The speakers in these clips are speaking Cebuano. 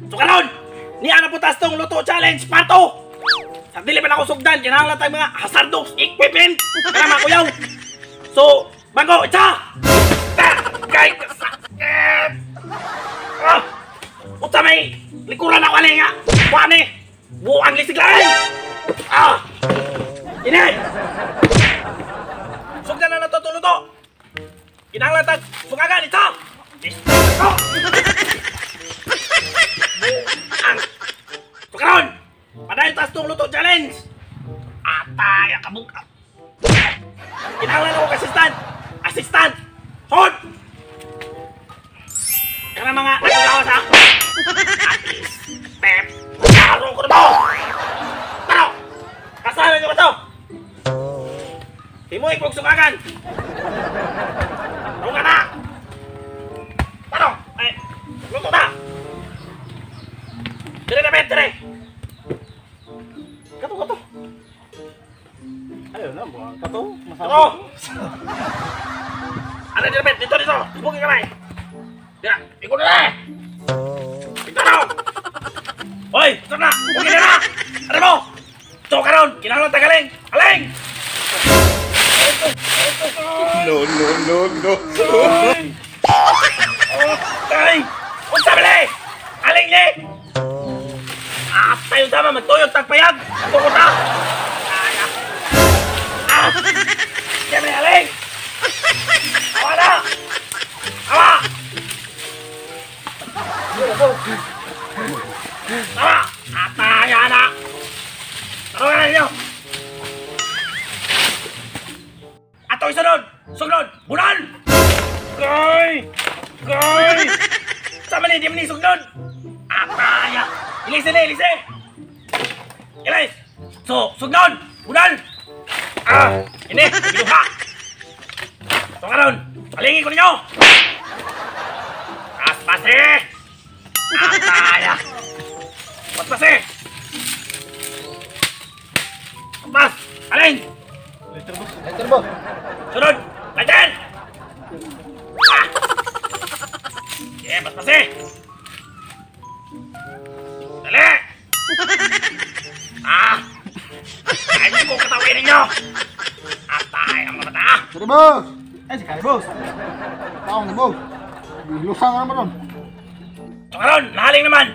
So karon, niya na po tas tong luto challenge pato. Sa dili pa na ako sugdan, kinahanglan tayong mga hazardous equipment. Kaya mga kuyaw. So, bago, itsa! Ta! Kay kasakit! Ah! Uta may likuran ako ani nga. Kuha ni! Buang lisig lain! Ah! Ini! Sugdan na nato luto. Kinahanglan tag sugagan itsa! Ito! Buang! So karon, padayon tas tong luto challenge. Atay ang kabuk. Kinahanglan ako assistant. Assistant. Sod. Kana mga nagagawas ha. Step. Taro ko to. Taro. Kasama niyo ko to. Himoy kog sukagan. Taro na. Taro. Ay, luto ta. Dire na bet, dire. Kato, kato. Ayaw na, buwan. Kato, masama. Kato! Ano dito, Bet? Dito, dito! Isbugin kamay! Dira, ikot na! Ito na! Hoy, ito na! Okay na na! Ano mo? Ito ka ron! Kinahanglan tagaling! Aling! No, no, no, no. Ay! Unsa bali! Aling ni! Tayo sama, magtuyog tagpayag! Tukot na! Ah! Siyempre, aling! Awa na! Awa! Awa! Ataya na! Taruhan na ninyo! Ato isunod! Sugnod! Bunal! Gay! Gay! Sama ni, di mo ni sugnod! Ataya! Ilise na, ilise! Ilis! So, sugnod! Bunal! Ah! Ini! Biluha! So karon, palingin ko ninyo! Paspase! Ataya! Paspase! Paspas! Paling! Lighter boss. Sunod! Lighter! Ah! Yeah, paspase! Dali! Ah! Ayaw ko katawin ninyo! Atay ang mga bata! Sorry boss. Ay, si Kari boss. Taong ni boss. Lusang na naman ron. So karon, nahaling naman!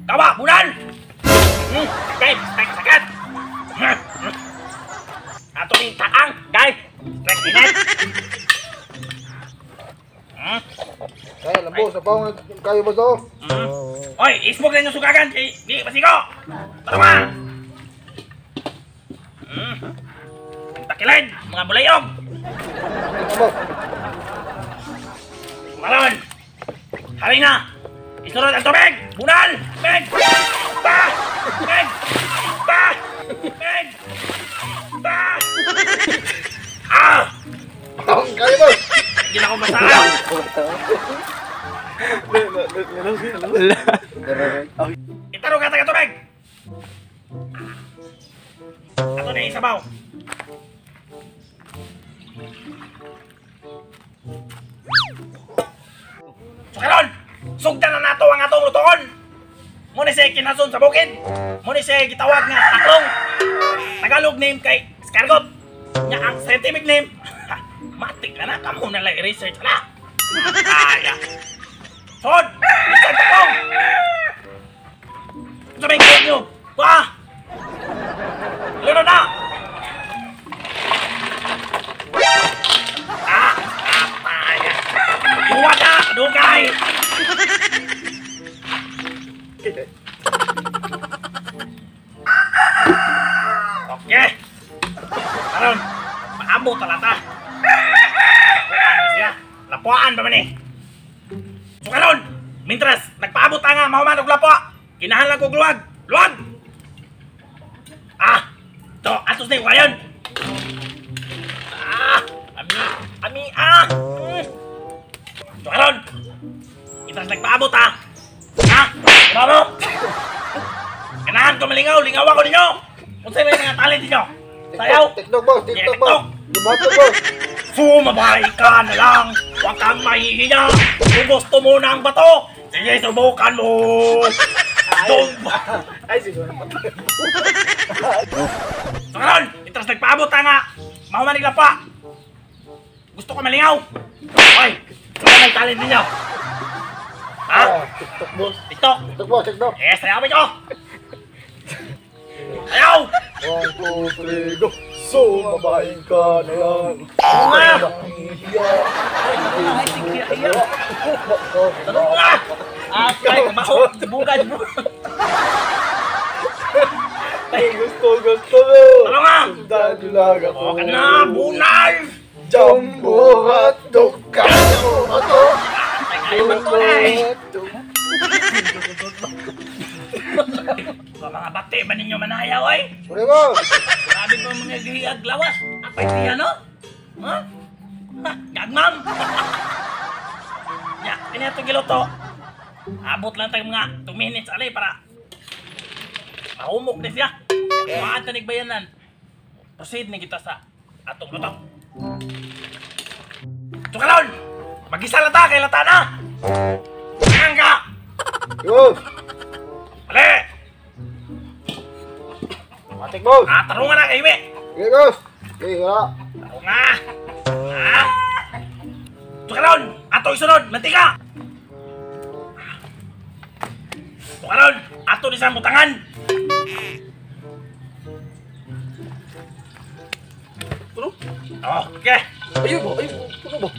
Kawa, bunal! Okay, sakit, sakit! Ato yung taang, guys! Strike init! Kaya lang boss, apaw kayo boss oh. Oy, ismog na yung sugagan! Di, pasigo! Tama! Takilid, mga bulayog! Malon! Hari na! Isunod ang tubig! Bunal! Tubig! Pa! Tubig! Pa! Tubig! Pa! Ah! Kayo boss! Hindi na ako masarap! Itarong ka taga tubig! Ato na yung sabaw! So karon, sugdan na nato ang atong lutoon. Muna siya kinason sa bukid. Muna siya gitawag nga taklong. Tagalog name kay Scargot. Nya ang scientific name. Matik na na kamo na lang i-research na. Ay. Sod, isang taklong. Sa may nyo. Wah. Luto na. Ah, atay. Buwa na, dugay. Okay. Karon, maabot talata. Siya, lapuan pa man eh. So karon, mintras nagpaabot ta nga mahuman og lapua. Kinahanglan kog luwag. Luwag. Ah, to atos na yung kayon. Ah, ami, ami ah. So karon, mintras nagpaabot ha. Ha? Mamo? Ganahan ko malingaw, lingaw ako ninyo. Unsay may mga talent ninyo? Sayaw? TikTok boss, TikTok boss. Gumato boss. Sumabay ka na lang. Huwag kang mahihiya. Kung gusto mo ng bato, sige, subukan mo. Dog. Ay, siguro patay. So karon, itras nagpaabot ta nga. Mahuman nila pa. Gusto ko malingaw. Oy, saan ang talent ninyo? Ha? TikTok, boss. TikTok. TikTok, boss, TikTok. Yes, sayawin ko. Ayaw! 1, 2, 3, go! Sumabay ka na lang. Oo nga! Hiya. Ay, Ano nga? Ah, ay, maho. Bugad, bugad. Gusto, gusto mo. Ano nga? Sundan niyo lang ako. O ka na, bunal! Jumbo hotdog ka. Jumbo hotdog. Ay, kaya ba to eh? Mga bate ba ninyo manayaw ay? Sorry, boss. Grabe pa mga gihiyag lawas. Apay siya, no? Ha? Ha? Gagmam! Ya, kanya ito giluto. Abot lang tayo mga 2 minutes alay para mahumok na siya. Kuhaan ta nagbayanan. Proceed na kita sa atong luto. So karon, mag-isa lata kay lata na. Angga! Boss. Ale! Matik, boss. Ah, tarungan na kayo, eh. Sige, boss. Sige, wala. Tarunga! Ah! So karon, ato isunod, mantika! So karon, ato ni sa butangan. Puno? Okay. Ayun ba? Ayun, puno ba?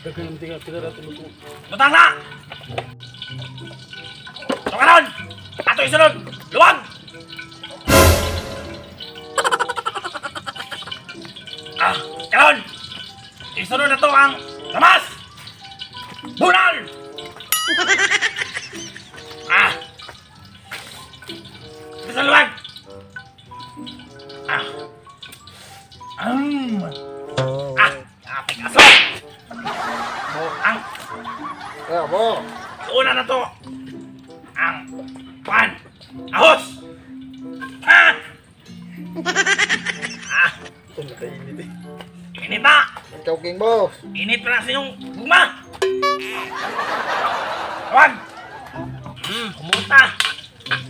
Daghan ng tinga, tinga natin luto. Butang na! So karon, ato isunod, luwag! Ah, karon, isunod na to ang lamas! Bunal! Ah! Ito sa luwag! Ah! Ah! Ating aso! Ang Kaya, bo. una na to ang pan ahos! Ha! Ah! Ito, nakainit eh. Init na! Choking, boss. Init pa na sa inyong gugma! Tawag! Kumuta!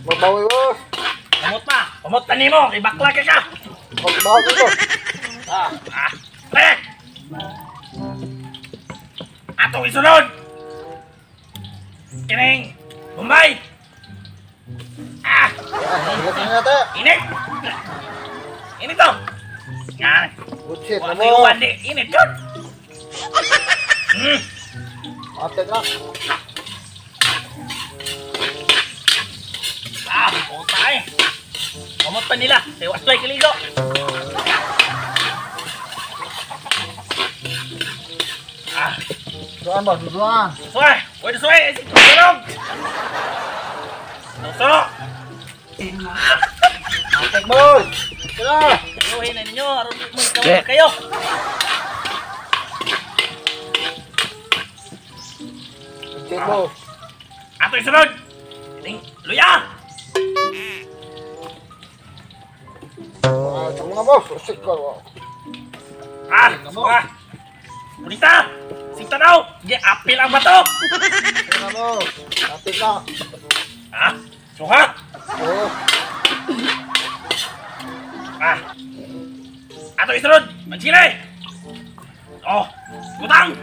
Mabawi, boss. Kumuta! Kumuta nimo! Ibakla ka ka! Mabawi, boss. Ah! Pre! Atong isunod! Kining Bombay! Ah! Ilat na natin. Init! Init to! Yan! Good shit, Wala na, tayo boss. wandi! Init yun! Matik na. Ah! Puta eh! Kumot pa nila! Tiwas like kiligo! Ah! Duaan ba? Duaan. Suwe! Pwede suwe! Tulog! Suso! Matik, boss. Tara. Luhin na ninyo! Aron mo ikaw kayo! Good shit, boss. Ato isunod! Ining luya! Ah, tama na, boss. Shit ka, boss. Ah! Suka! Punita! Sinta daw! Di apil ang bato! Tara na, boss. Matik na. Ah! Suka! Oo. Ah! Ato isunod! Magsili! Oh! Butang!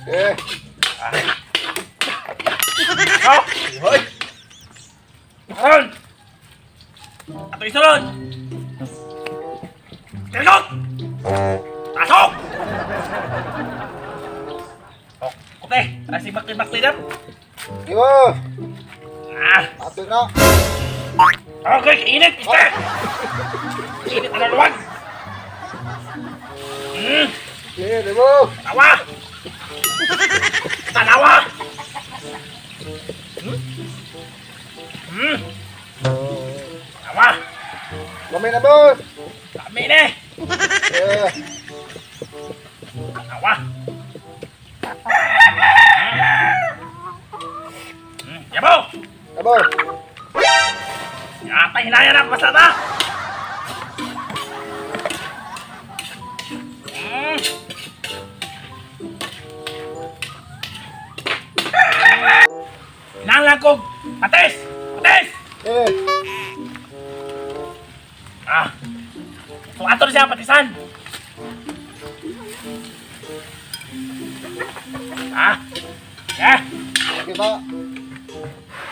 Eh. Oh! Hoy. Karon! Ato isunod! Kirgot! Tasok! Oh, okay. Kasi bakli-bakli na. Sige, boss. Ah! Matik na. Okay, init! Iste! Init na luwag! Sige, di, boss. Tawa! Tanawa! Tawa! Lamay na, boss. Dami na eh! Eh. Tawa! Yabo! Yabo! Yata hinaya na pasada! ato na siya patisan. Ah. Eh. Kita.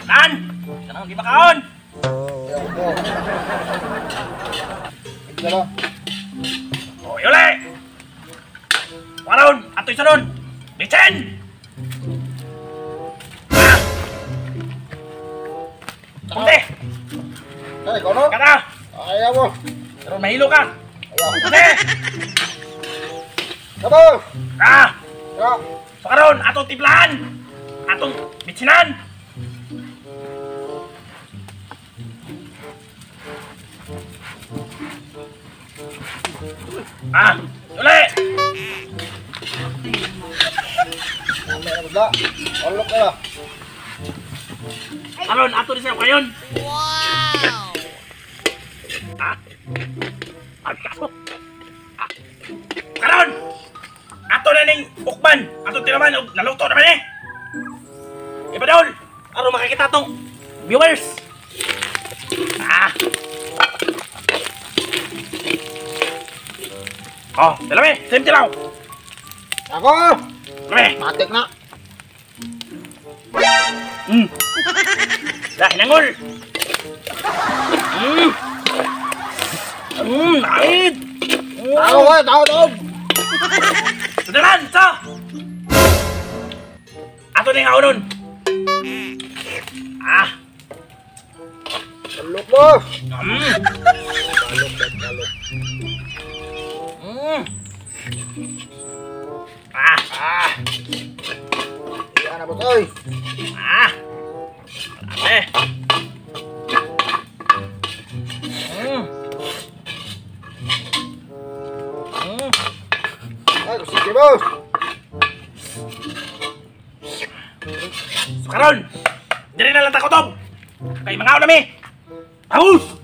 Nan. Kanang di makaon. Dala. Oh, yole. Waron, atoy sa ron. Bitsin. Ah. Punte. Ay, kono. Kata. Ayaw mo. Pero mahilo ka. Ayaw. Punte. Kabo. Ah. Ya. So karon atong timplahan. Atong bitsinan. Ah, uli. Ulok na. Karon ato ni siya kayon. Wow. Ah. Agkaso. Ah. Karon. Ato na ning ukban, ato tiraman og naluto naman eh. Ipadol. Aron makakita tong viewers. Ah. Oh, dala me, same tilaw. Ako. Dala me. Matik na. Dah, hinangol. Nait. Tao ka, tao, tao. Sudalan, sa. Ato na yung aunon. Ah. Balok mo. Balok, balok. Ah. Ah. Iyan na ba, toy? Ah. Eh. Ay, sige, boss. So karon, diri na lang ta kutob. Kay mangaon na mi. Ahus!